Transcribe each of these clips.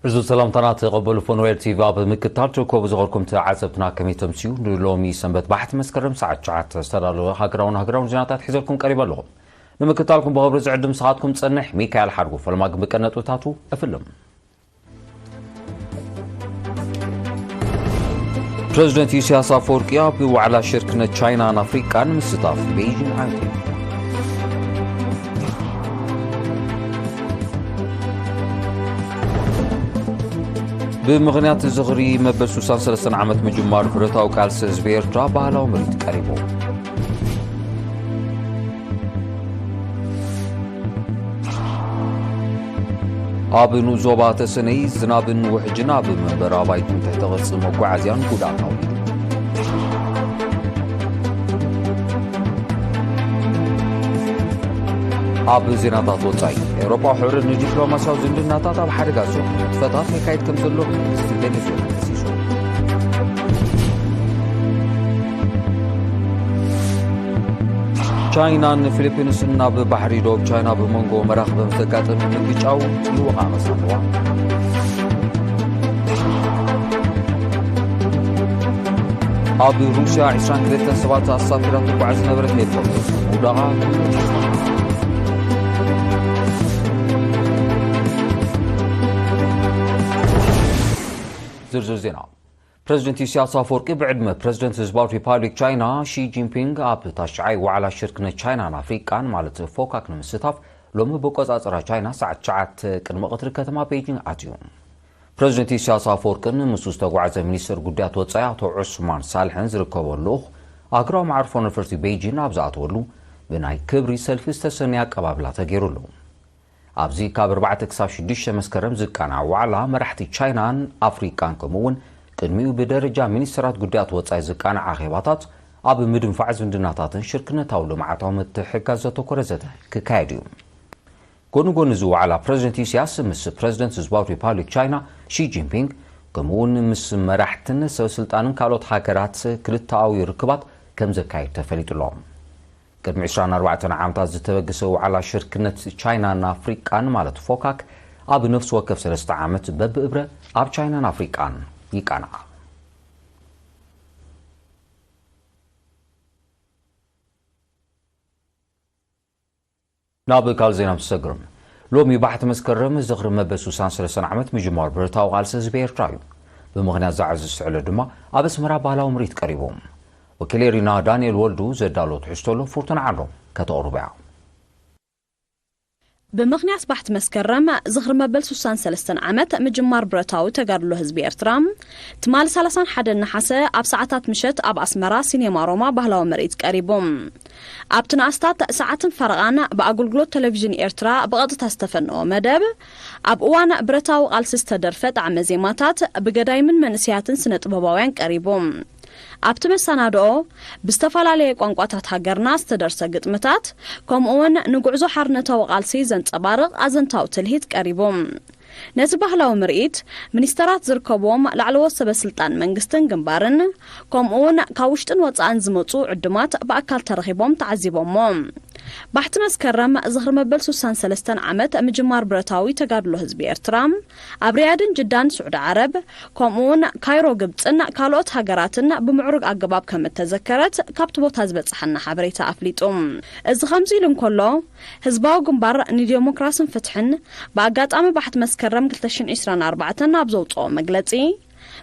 እዚ ሰላምታና ተቐበሉ። ፎኖዌል ቲቪ ኣብ ምክታል ትርከቡ ዝኸርኩም ተዓዘብትና ከመይ ተምስዩ? ንሎሚ ሰንበት ባሕቲ መስከረም ሰዓት ትሽዓተ ዝተዳለወ ሃገራውን ሃገራውን ዜናታት ሒዘልኩም ቀሪበ ኣለኹ። ንምክታልኩም ብኽብሪ ዝዕድም ስኻትኩም ጸንሕ ሚካኤል ሓድጉ። ፈለማ ግን ብቀነጥብታቱ እፍልም። ፕረዚደንት ኢሳያስ ኣፈወርቂ ኣብ ዋዕላ ሽርክነት ቻይናን ኣፍሪቃን ምስታፍ ቤይጂን ዓንዩ። ብምኽንያት ዝኽሪ መበል ሱሳን ሰለስተን ዓመት ምጅማር ብረታዊ ቃልሲ ህዝቢ ኤርትራ ባህላዊ ምርኢት ቀሪቡ። ኣብ ንኡስ ዞባ ተሰነይ ዝናብን ውሕጅን ኣብ መንበሪ ኣባይትን ትሕተ ቅርጺ መጓዓዝያን ጉድኣት ኣውሪዱ። ኣብ ዜናታት ወጻኢ፣ ኤውሮጳዊ ሕብረት ንዲፕሎማስያዊ ዝምድናታት ኣብ ሓደጋ ዘውድቕ ንጥፈታት የካይድ ከም ዘሎ መንግስቲ ቬኔዙዌላ ከሲሱ። ቻይናን ፊሊፒንስን ኣብ ባሕሪ ደቡብ ቻይና ብመንጎ መራኽብ ኣብ ዘጋጠመ ምግጫው ይወቓቐሳ ኣለዋ። ኣብ ሩስያ ዕስራን ክልተን ሰባት ኣሳፊራ ትጓዓዝ ዝነበረት ሄሊኮፕተር ምውዳቓ። ዝርዝር ዜና። ፕረዚደንት ኢሳያስ ኣፈወርቂ ብዕድመ ፕረዚደንት ህዝባዊ ሪፓብሊክ ቻይና ሺ ጂንፒንግ ኣብ ታሽዓይ ዋዕላ ሽርክነት ቻይናን ኣፍሪቃን ማለት ፎካክ ንምስታፍ ሎሚ ብቆጻጽራ ቻይና ሰዓት ትሽዓተ ቅድሚ ቀትሪ ከተማ ቤይጂንግ ኣትዩ። ፕረዚደንት ኢሳያስ ኣፈወርቅን ምስኡ ዝተጓዕዘ ሚኒስትር ጉዳያት ወጻኢ ኣቶ ዑስማን ሳልሕን ዝርከቦ ልኡኽ ኣህጉራዊ መዓርፎ ነፈርቲ ቤይጂን ኣብ ዝኣተወሉ ብናይ ክብሪ ሰልፊ ዝተሰነየ ኣቀባብላ ተገይሩሉ። ኣብዚ ካብ ኣርባዕተ ክሳብ ሽዱሽተ መስከረም ዝቃናዕ ዋዕላ መራሕቲ ቻይናን ኣፍሪቃን ከምኡ እውን ቅድሚኡ ብደረጃ ሚኒስትራት ጉዳያት ወጻኢ ዝቃናዕ ኣኼባታት ኣብ ምድንፋዕ ዝምድናታትን ሽርክነታዊ ልምዓታዊ ምትሕግጋዝ ዘተኮረ ዘተ ክካየድ እዩ። ጎኒ ጎኒ እዚ ዋዕላ ፕረዚደንት ኢሳያስ ምስ ፕረዚደንት ህዝባዊ ሪፓብሊክ ቻይና ሺ ጂንፒንግ ከምኡ እውን ምስ መራሕትን ሰብ ስልጣንን ካልኦት ሃገራት ክልተኣዊ ርክባት ከም ዘካይድ ተፈሊጡ ኣሎ። ቅድሚ ዕስራን ኣርባዕተን ዓመታት ዝተበገሰ ዋዕላ ሽርክነት ቻይናን ኣፍሪቃን ማለት ፎካክ ኣብ ነፍሲ ወከፍ ሰለስተ ዓመት በብእብረ ኣብ ቻይናን ኣፍሪቃን ይቃናዕ። ናብ ካልእ ዜና ምስ ሰግርም፣ ሎሚ ባሕቲ መስከረም ዝኽሪ መበል ሱሳን ሰለስተን ዓመት ምጅማር ብረታዊ ቃልሲ ህዝቢ ኤርትራ እዩ። ብምኽንያት ዛዕዚ ዝስዕሎ ድማ ኣብ ኣስመራ ባህላዊ ምርኢት ቀሪቡ። ወኪለይ ሪና ዳንኤል ወልዱ ዘዳሎ ትሕዝቶ ኣሎ፣ ፉርቱና ዓንዶ ከተቕርቦ እያ። ብምኽንያት ባሕቲ መስከረም ዝኽሪ መበል ሱሳን ሰለስተን ዓመት ምጅማር ብረታዊ ተጋድሎ ህዝቢ ኤርትራ፣ ትማሊ ሰላሳን ሓደን ነሓሰ ኣብ ሰዓታት ምሸት ኣብ ኣስመራ ሲኔማ ሮማ ባህላዊ ምርኢት ቀሪቡ። ኣብቲ ንኣስታት ሰዓትን ፈረቓን ብኣገልግሎት ቴሌቪዥን ኤርትራ ብቐጥታ ዝተፈነወ መደብ፣ ኣብ እዋን ብረታዊ ቃልሲ ዝተደርፈ ጣዕመ ዜማታት ብገዳይምን መንእሰያትን ስነ ጥበባውያን ቀሪቡ። ኣብቲ መሰናድኦ ብዝተፈላለየ ቋንቋታት ሃገርና ዝተደርሰ ግጥምታት፣ ከምኡውን ንጉዕዞ ሓርነታዊ ቃልሲ ዘንጸባርቕ ኣዘንታዊ ትልሂት ቀሪቡ። ነዚ ባህላዊ ምርኢት ሚኒስተራት ዝርከብዎም ላዕለዎት ሰበ ስልጣን መንግስትን ግንባርን፣ ከምኡውን ካብ ውሽጥን ወጻእን ዝመጹ ዕዱማት ብኣካል ተረኺቦም ተዓዚቦሞ። ባሕቲ መስከረም ዝኽሪ መበል ሱሳን ሰለስተን ዓመት ምጅማር ብረታዊ ተጋድሎ ህዝቢ ኤርትራ፣ ኣብ ሪያድን ጅዳን ስዑዲ ዓረብ፣ ከምኡውን ካይሮ ግብጽን ካልኦት ሃገራትን ብምዕሩግ ኣገባብ ከም እተዘከረት ካብቲ ቦታ ዝበጽሓና ሓበሬታ ኣፍሊጡ። እዚ ከምዚ ኢሉ እንከሎ፣ ህዝባዊ ግንባር ንዴሞክራስን ፍትሕን ብኣጋጣሚ ባሕቲ መስከረም ክልተ ሽሕን ዕስራን ኣርባዕተን ኣብ ዘውጽኦ መግለጺ፣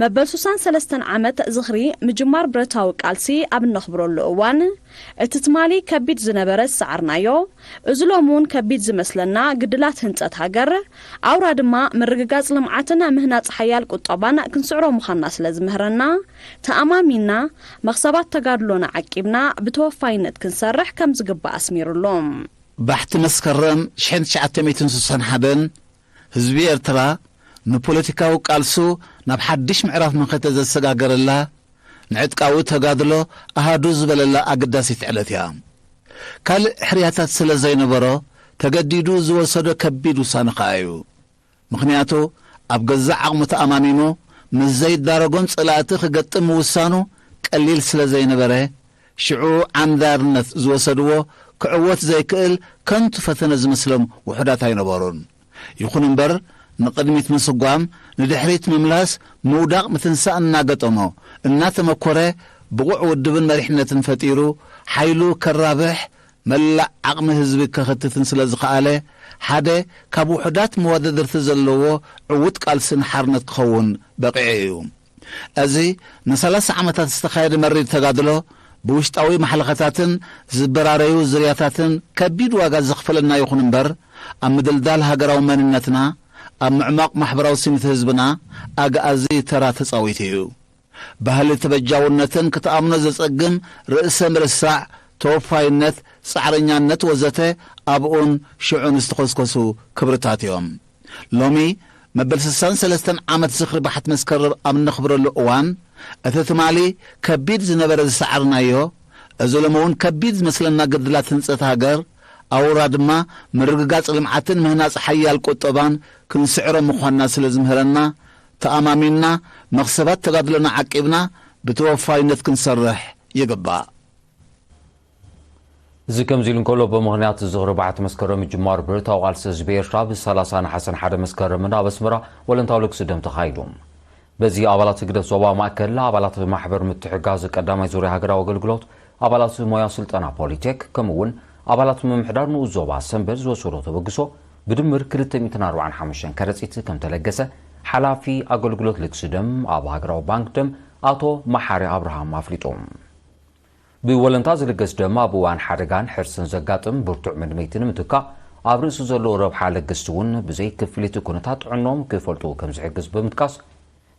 መበል ሱሳን ሰለስተን ዓመት ዝኽሪ ምጅማር ብረታዊ ቃልሲ ኣብ እነኽብረሉ እዋን፣ እቲ ትማሊ ከቢድ ዝነበረ ዝሰዓርናዮ፣ እዚ ሎሚ እውን ከቢድ ዝመስለና ግድላት ህንጸት ሃገር፣ ኣውራ ድማ ምርግጋጽ ልምዓትን ምህናጽ ሓያል ቁጠባን ክንስዕሮ ምዃንና ስለ ዝምህረና፣ ተኣማሚንና መኽሰባት ተጋድሎና ዓቂብና ብተወፋይነት ክንሰርሕ ከም ዝግባእ ኣስሚሩሉ። ባሕቲ መስከረም ሽሕን ትሽዓተ ሚእትን ስሳን ሓደን ህዝቢ ኤርትራ ንፖለቲካዊ ቃልሱ ናብ ሓድሽ ምዕራፍ መኸተ ዘሰጋገረላ፣ ንዕጥቃዊ ተጋድሎ ኣሃዱ ዝበለላ ኣገዳሲት ዕለት እያ። ካልእ ሕርያታት ስለ ዘይነበሮ፣ ተገዲዱ ዝወሰዶ ከቢድ ውሳነ ከኣ እዩ። ምኽንያቱ፣ ኣብ ገዛእ ዓቕሙ ተኣማሚኑ፣ ምስ ዘይዳረጎም ጸላእቲ ክገጥም ምውሳኑ ቀሊል ስለ ዘይነበረ፣ ሽዑ ዓንዳርነት ዝወሰድዎ ክዕወት ዘይክእል ከንቱ ፈተነ ዝመስሎም ውሑዳት ኣይነበሩን። ይኹን እምበር፣ ንቕድሚት ምስጓም፣ ንድሕሪት ምምላስ፣ ምውዳቕ ምትንሳእ እናገጠሞ እናተመኮረ፣ ብቑዕ ውድብን መሪሕነትን ፈጢሩ ሓይሉ ከራብሕ፣ መላእ ዓቕሚ ህዝቢ ከኽትትን ስለ ዝኸኣለ፣ ሓደ ካብ ውሑዳት መወዳድርቲ ዘለዎ ዕዉት ቃልስን ሓርነት ክኸውን በቒዑ እዩ። እዚ ንሰላሳ ዓመታት ዝተኻየደ መሪር ተጋድሎ፣ ብውሽጣዊ ማሕለኸታትን ዝበራረዩ ዝርያታትን ከቢድ ዋጋ ዘኽፈለና ይኹን እምበር፣ ኣብ ምድልዳል ሃገራዊ መንነትና፣ ኣብ ምዕማቕ ማሕበራዊ ስኒት ህዝብና ኣግኣዚ ተራ ተጻዊቱ እዩ። ባህሊ ተበጃውነትን ክትኣምኖ ዘጸግም ርእሰ ምርሳዕ፣ ተወፋይነት፣ ጻዕረኛነት ወዘተ ኣብኡን ሽዑን ዝተኾስኮሱ ክብርታት እዮም። ሎሚ መበል ስሳን ሰለስተን ዓመት ዝኽሪ ባሕቲ መስከረም ኣብ እነኽብረሉ እዋን፣ እቲ ትማሊ ከቢድ ዝነበረ ዝሰዓርናዮ፣ እዚ ሎሚ እውን ከቢድ ዝመስለና ገድላት ህንጸት ሃገር፣ ኣውራ ድማ ምርግጋጽ ልምዓትን ምህናጽ ሓያል ቁጠባን ክንስዕሮ ምዃንና ስለ ዝምህረና፣ ተኣማሚንና መኽሰባት ተጋድሎና ዓቂብና ብተወፋይነት ክንሰርሕ ይግባእ። እዚ ከምዚ ኢሉ እንከሎ፣ ብምኽንያት ዝኽሪ ባሕቲ መስከረም ምጅማር ብረታዊ ቃልሲ ህዝቢ ኤርትራ፣ ብ30 ነሓሰን ሓደ መስከረምን ኣብ ኣስመራ ወለንታዊ ልግሲ ደም ተኻይዱ። በዚ ኣባላት ህግደፍ ዞባ ማእከል፣ ኣባላት ማሕበር ምትሕጋዝ ቀዳማይ ዙርያ ሃገራዊ ኣገልግሎት፣ ኣባላት ሞያ ስልጠና ፖሊቴክ፣ ከምኡ እውን ኣባላት ምምሕዳር ንኡስ ዞባ ሰምበል ዝወሰዶ ተበግሶ ብድምር ክልተ ሚእትን ኣርባዓን ሓሙሽተን ከረጺት ከም ተለገሰ፣ ሓላፊ ኣገልግሎት ልግሲ ደም ኣብ ሃገራዊ ባንክ ደም ኣቶ መሓሪ ኣብርሃም ኣፍሊጡ። ብወለንታ ዝልገስ ደም ኣብ እዋን ሓደጋን ሕርስን ዘጋጥም ብርቱዕ መድመይቲ ንምትካእ፣ ኣብ ርእሲ ዘለዎ ረብሓ ለገስቲ እውን ብዘይ ክፍሊት ኩነታት ጥዕኖም ክፈልጡ ከም ዝሕግዝ ብምጥቃስ፣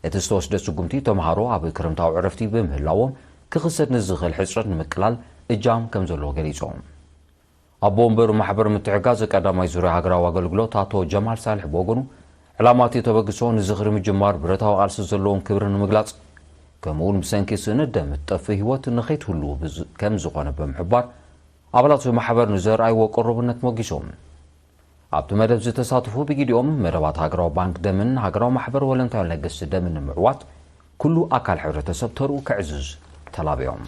እቲ ዝተወስደ ስጉምቲ ተምሃሮ ኣብ ክረምታዊ ዕረፍቲ ብምህላዎም ክኽሰት ንዝኽእል ሕጽረት ንምቅላል እጃም ከም ዘለዎ ገሊጾም። ኣቦ ወንበር ማሕበር ምትሕጋዝ ቀዳማይ ዙርያ ሃገራዊ ኣገልግሎት ኣቶ ጀማል ሳልሕ ብወገኑ፣ ዕላማ እቲ ተበግሶ ንዝኽሪ ምጅማር ብረታዊ ቃልሲ ዘለዎም ክብሪ ንምግላጽ፣ ከምኡውን ብሰንኪ ስእነት ደም እትጠፍእ ህይወት ንኸይትህሉ ብዝ-፣ ከም ዝኾነ ብምሕባር፣ ኣባላት ማሕበር ንዘርኣይዎ ቅሩብነት ሞጊሶም። ኣብቲ መደብ ዝተሳተፉ ብጊዲኦም፣ መደባት ሃገራዊ ባንክ ደምን ሃገራዊ ማሕበር ወለንታዊ ለገስቲ ደምን ንምዕዋት ኩሉ ኣካል ሕብረተሰብ ተርኡ ክዕዝዝ ተላብዮም።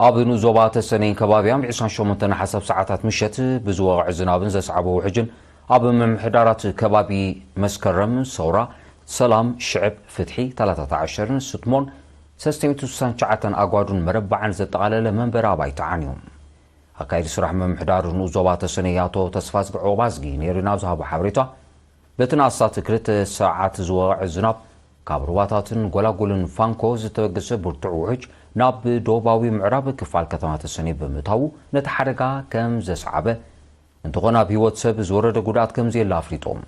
ኣብ ንኡስ ዞባ ተሰነይን ከባቢያን ብ ዒስራን ሸሞንተን ሓሳብ ሰዓታት ምሸት ብዝወቕዐ ዝናብን ዘስዓቦ ውሕጅን ኣብ ምምሕዳራት ከባቢ መስከረም፣ ሰውራ፣ ሰላም፣ ሽዕብ፣ ፍትሒ፣ ታላታት ዓሸርን ስትሞን ሰለስተ ሚእቲ ስሳን ትሽዓተን ኣጓዱን መረባዕን ዘጠቓለለ መንበሪ ኣባይቲ ዓንዩ። ኣካይዲ ስራሕ ምምሕዳር ንኡስ ዞባ ተሰነይ ኣቶ ተስፋዝጊ ዑቕባዝጊ ነይሩ ናብ ዝሃቦ ሓበሬታ፣ በቲ ንኣስታት ክልተ ሰዓት ዝወቕዐ ዝናብ፣ ካብ ሩባታትን ጎላጉልን ፋንኮ ዝተበገሰ ብርቱዕ ውሕጅ ናብ ደቡባዊ ምዕራብ ክፋል ከተማ ተሰነይ ብምእታዉ፣ ነቲ ሓደጋ ከም ዘስዓበ፣ እንተኾነ ኣብ ህይወት ሰብ ዝወረደ ጉድኣት ከም ዘየለ ኣፍሊጦም።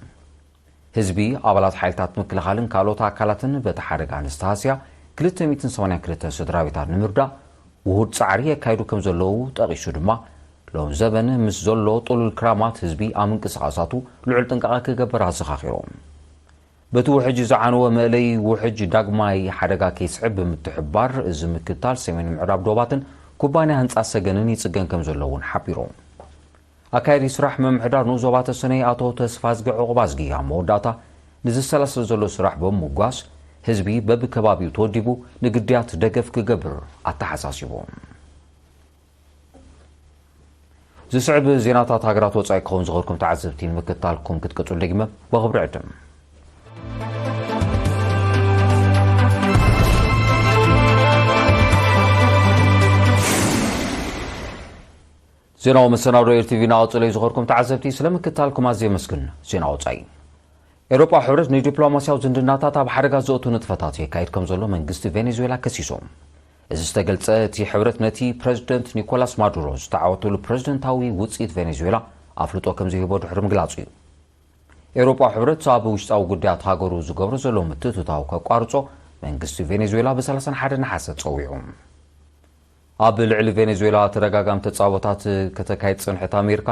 ህዝቢ፣ ኣባላት ሓይልታት ምክልኻልን ካልኦት ኣካላትን በቲ ሓደጋ ንዝተሃስያ ክልተ ሚእትን ሰማንያን ክልተን ስድራ ቤታት ንምርዳእ ውሁድ ጻዕሪ የካይዱ ከም ዘለዉ ጠቒሱ ድማ፣ ሎም ዘበን ምስ ዘሎ ጥሉል ክራማት ህዝቢ ኣብ ምንቅስቓሳቱ ልዑል ጥንቃቐ ክገብር ኣዘኻኺሮም። በቲ ውሕጅ ዝዓነወ መእለይ ውሕጅ ዳግማይ ሓደጋ ከይስዕብ ብምትሕባር፣ እዚ ምክትታል ሰሜን ምዕራብ ዶባትን ኩባንያ ህንጻ ሰገንን ይጽገን ከም ዘሎ እውን ሓቢሮም። ኣካያዲ ስራሕ ምምሕዳር ንኡስ ዞባ ተሰነይ ኣቶ ተስፋዝጊ ዑቕባዝጊ ኣብ መወዳእታ፣ ንዝሰላሰል ዘሎ ስራሕ ብምምጓስ፣ ህዝቢ በብከባቢኡ ተወዲቡ ንግድያት ደገፍ ክገብር ኣተሓሳሲቡ። ዝስዕብ ዜናታት ሃገራት ወጻኢ ክኸውን ዝኸርኩም ተዓዘብቲ ንምክትታልኩም ክትቅጽሉ ደጊመ ብኽብሪ ዕድም። ዜናዊ መሰናዶ ኤር ቲቪ እናቐጸለ እዩ ዝኸርኩም ተዓዘብቲ፣ ስለ ምክትታልኩም ኣዝየ የመስግን። ዜና ወጻኢ። ኤውሮጳ ሕብረት ንዲፕሎማስያዊ ዝምድናታት ኣብ ሓደጋ ዘእቱ ንጥፈታት የካይድ ከም ዘሎ መንግስቲ ቬኔዙዌላ ከሲሱ። እዚ ዝተገልጸ እቲ ሕብረት ነቲ ፕረዚደንት ኒኮላስ ማዱሮ ዝተዓወተሉ ፕረዚደንታዊ ውጽኢት ቬኔዙዌላ ኣፍልጦ ከም ዝህቦ ድሕሪ ምግላጹ እዩ። ኤውሮጳ ሕብረት ኣብ ውሽጣዊ ጉዳያት ሃገሩ ዝገብሮ ዘሎ ምትእትታው ከቋርጾ መንግስቲ ቬኔዙዌላ ብ ሰላሳን ሓደን ነሓሰ ጸዊዑ። ኣብ ልዕሊ ቬኔዙዌላ ተደጋጋሚ ተጻቦታት ከተካይድ ዝጸንሐት ኣሜሪካ፣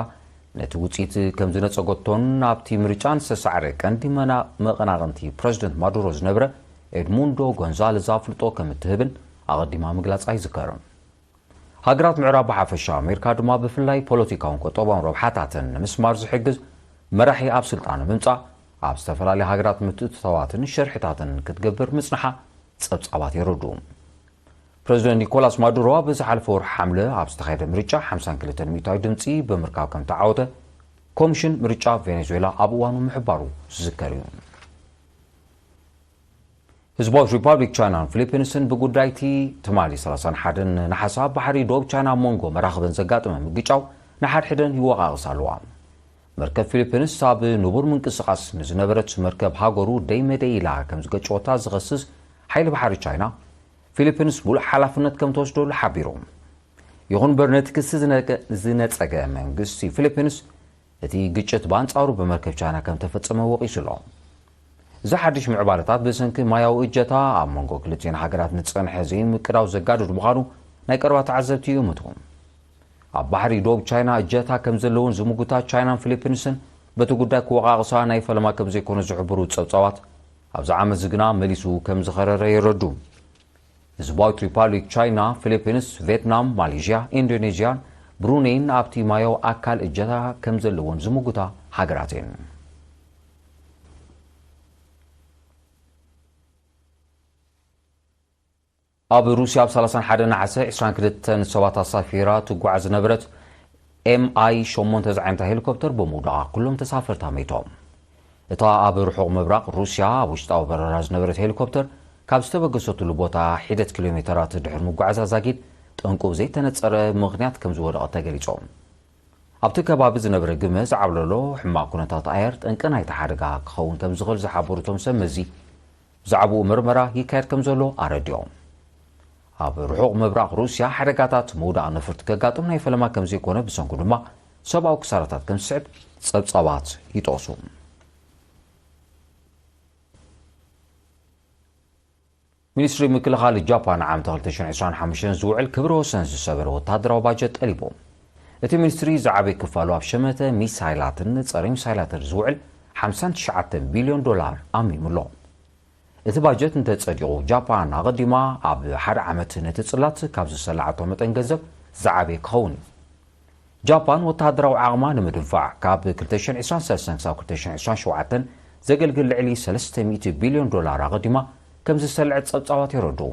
ነቲ ውጽኢት ከም ዝነጸገቶን ኣብቲ ምርጫ ንዝተሳዕረ ቀንዲ መና-፣ መቐናቕንቲ ፕረዚደንት ማዱሮ ዝነበረ ኤድሙንዶ ጎንዛለዝ ኣፍልጦ ከም እትህብን ኣቐዲማ ምግላጻ ይዝከር። ሃገራት ምዕራብ ብሓፈሻ፣ ኣሜሪካ ድማ ብፍላይ ፖለቲካውን ቁጠባውን ረብሓታተን ንምስማር ዝሕግዝ መራሒ ኣብ ስልጣን ንምምጻእ ኣብ ዝተፈላለዩ ሃገራት ምትእትታዋትን ሸርሕታትን ክትገብር ምጽንሓ ጸብጻባት የረድኡ። ፕረዚደንት ኒኮላስ ማዱሮ ኣብ ዝሓለፈ ወርሒ ሓምለ ኣብ ዝተኻየደ ምርጫ ሓምሳን ክልተን ሚእታዊ ድምፂ ብምርካብ ከም ተዓወተ ኮሚሽን ምርጫ ቬኔዙዌላ ኣብ እዋኑ ምሕባሩ ዝዝከር እዩ። ህዝባዊት ሪፓብሊክ ቻይናን ፊሊፒንስን ብጉዳይቲ ትማሊ ሰላሳን ሓደን ነሓሰ ኣብ ባሕሪ ዶብ ቻይና ኣብ መንጎ መራኽበን ዘጋጠመ ምግጫው ንሓድሕደን ይወቓቕሳ ኣለዋ። መርከብ ፊሊፒንስ ኣብ ንቡር ምንቅስቓስ ንዝነበረት መርከብ ሃገሩ ደይ መደይ ኢላ ከም ዝገጨወታ ዝኸስስ ሓይሊ ባሕሪ ቻይና፣ ፊሊፒንስ ሙሉእ ሓላፍነት ከም ትወስደሉ ሓቢሩ። ይኹን እምበር ነቲ ክሲ ዝነገ-፣ ዝነጸገ መንግስቲ ፊሊፒንስ እቲ ግጭት ብኣንጻሩ ብመርከብ ቻይና ከም ተፈጸመ ወቒሱ ኣሎ። እዚ ሓድሽ ምዕባለታት ብሰንኪ ማያዊ እጀታ ኣብ መንጎ ክልቲኤን ሃገራት ንጸንሐ ዘይምቅዳው ዘጋድድ ምዃኑ ናይ ቀረባ ተዓዘብቲ ይእምቱ። ኣብ ባሕሪ ዶብ ቻይና እጀታ ከም ዘለውን ዝምጉታ ቻይናን ፊሊፒንስን በቲ ጉዳይ ክወቓቕሳ ናይ ፈለማ ከም ዘይኮነ ዝሕብሩ ጸብጻባት ኣብዚ ዓመት እዚ ግና መሊሱ ከም ዝኸረረ የረዱ። ህዝባዊት ሪፓብሊክ ቻይና፣ ፊሊፒንስ፣ ቪየትናም፣ ማሌዥያ፣ ኢንዶኔዥያን ብሩኔይን ኣብቲ ማያዊ ኣካል እጀታ ከም ዘለወን ዝምጉታ ሃገራት እየን። ኣብ ሩስያ ኣብ ሰላሳን ሓደን ነሓሰ ዕስራን ክልተን ሰባት ኣሳፊራ ትጓዓዝ ዝነበረት ኤም ኣይ ሸሞንተ ዝዓይነታ ሄሊኮፕተር ብምውዳቓ ኩሎም ተሳፈርታ መይቶም። እታ ኣብ ርሑቕ ምብራቕ ሩስያ ኣብ ውሽጣዊ በረራ ዝነበረት ሄሊኮፕተር ካብ ዝተበገሰትሉ ቦታ ሒደት ኪሎ ሜተራት ድሕሪ ምጉዓዛ ዛጊድ ጠንቁ ብዘይተነጸረ ምኽንያት ከም ዝወደቐት ተገሊጹ። ኣብቲ ከባቢ ዝነበረ ግመ ዝዓብለሎ ሕማቕ ኩነታት ኣየር ጠንቂ ናይቲ ሓደጋ ክኸውን ከም ዝኽእል ዝሓበሩ እቶም ሰብ መዚ፣ ብዛዕባኡ ምርመራ ይካየድ ከም ዘሎ ኣረዲኦም። ኣብ ርሑቕ ምብራቕ ሩስያ ሓደጋታት ምውዳቕ ነፈርቲ ከጋጥም ናይ ፈለማ ከም ዘይኮነ ብሰንኩ ድማ ሰብኣዊ ክሳራታት ከም ዝስዕብ ጸብጻባት ይጠቕሱ። ሚኒስትሪ ምክልኻል ጃፓን ዓመት ክልተ ሽሕን ዕስራን ሓሙሽተን ዝውዕል ክብረ ወሰን ዝሰበረ ወታደራዊ ባጀት ጠሊቡ። እቲ ሚኒስትሪ ዝዓበየ ክፋሉ ኣብ ሸመተ ሚሳይላትን ጸረ ሚሳይላትን ዝውዕል ሓምሳን ትሽዓተ ቢልዮን ዶላር ኣሚሙ ኣሎ። እቲ ባጀት እንተጸዲቑ፣ ጃፓን ኣቐዲማ ኣብ ሓደ ዓመት ነቲ ጽላት ካብ ዝሰላዓቶ መጠን ገንዘብ ዝዓበየ ክኸውን እዩ። ጃፓን ወተሃደራዊ ዓቕማ ንምድንፋዕ ካብ ክልተ ሽሕን ዕስራን ሰለስተን ክሳብ ክልተ ሽሕን ዕስራን ሸውዓተን ዘገልግል ልዕሊ ሰለስተ ሚእቲ ቢልዮን ዶላር ኣቐዲማ ከም ዝሰልዐት ጸብጻባት የረድኡ።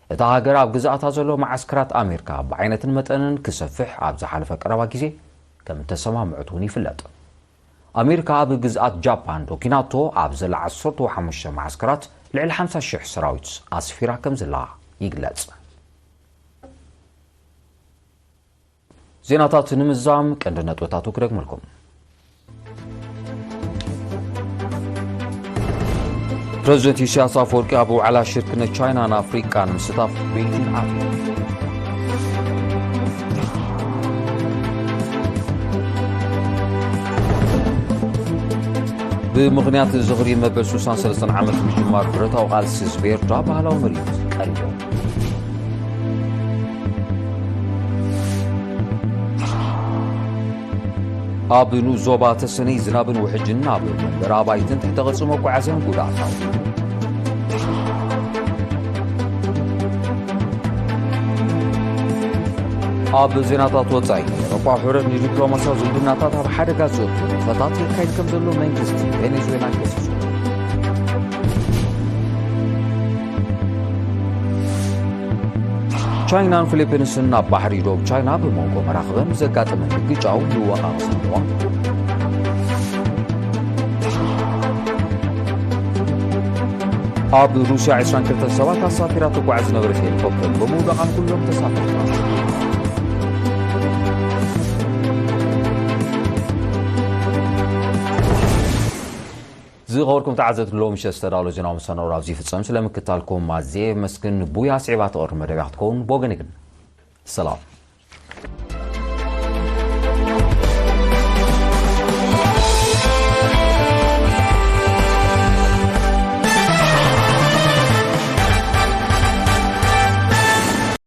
እታ ሃገር ኣብ ግዝኣታ ዘሎ መዓስከራት ኣሜሪካ ብዓይነትን መጠንን ክሰፍሕ ኣብ ዝሓለፈ ቀረባ ግዜ ከም እተሰማምዐት እውን ይፍለጥ። ኣሜሪካ ኣብ ግዝኣት ጃፓን ዶኪናቶ ኣብ ዘላ ዓሰርተ ሓሙሽተ መዓስከራት ልዕሊ ሓምሳ ሽሕ ሰራዊት ኣስፊራ ከም ዘላ ይግለጽ። ዜናታት ንምዛም ቀንዲ ነጥብታቱ ክደግመልኩም። ፕረዚደንት ኢሳያስ ኣፈወርቂ ኣብ ውዕላ ሽርክነት ቻይናን ኣፍሪቃን ምስታፍ ቤይጂን ኣትዩ። ብምኽንያት ዝኽሪ መበል ሱሳን ሰለስተን ዓመት ምጅማር ብረታዊ ቃልሲ ህዝቢ ኤርትራ ባህላዊ ምርኢት ቀሪቡ። ኣብ ንኡስ ዞባ ተሰነይ ዝናብን ውሕጅን ኣብ መንበሪ ኣባይትን ትሕተ ቅርጺ መጓዓዝያን ጉድኣት ኣውሪዱ። ኣብ ዜናታት ወጻኢ፣ ኤውሮጳ ሕብረት ንዲፕሎማስያዊ ዝምድናታት ኣብ ሓደጋ ዘእቱ ንጥፈታት የካይድ ከም ዘሎ መንግስቲ ቬኔዙዌላ ከሲሱ። ቻይናን ፊሊፒንስን ኣብ ባሕሪ ዶብ ቻይና ብመንጎ መራኽበን ዘጋጠመ ምግጫው ይወቓቕስ ኣለዋ። ኣብ ሩስያ ዕስራን ክልተን ሰባት ኣሳፊራ ትጓዓዝ ዝነበረት ሄሊኮፕተር ብምውዳቓ ኩሎም ተሳፈርቲ። ዝኸበርኩም ተዓዘብቲ፣ ሎሚ ምሸት ዝተዳለወ ዜናዊ መሰናዶ ኣብዚ ይፍጸም። ስለ ምክታልኩም ኣዝየ የመስግን። ቡያ ስዒባ ትቐርብ መደብ እያ ክትከውን። ብወገነይ ግን ሰላም።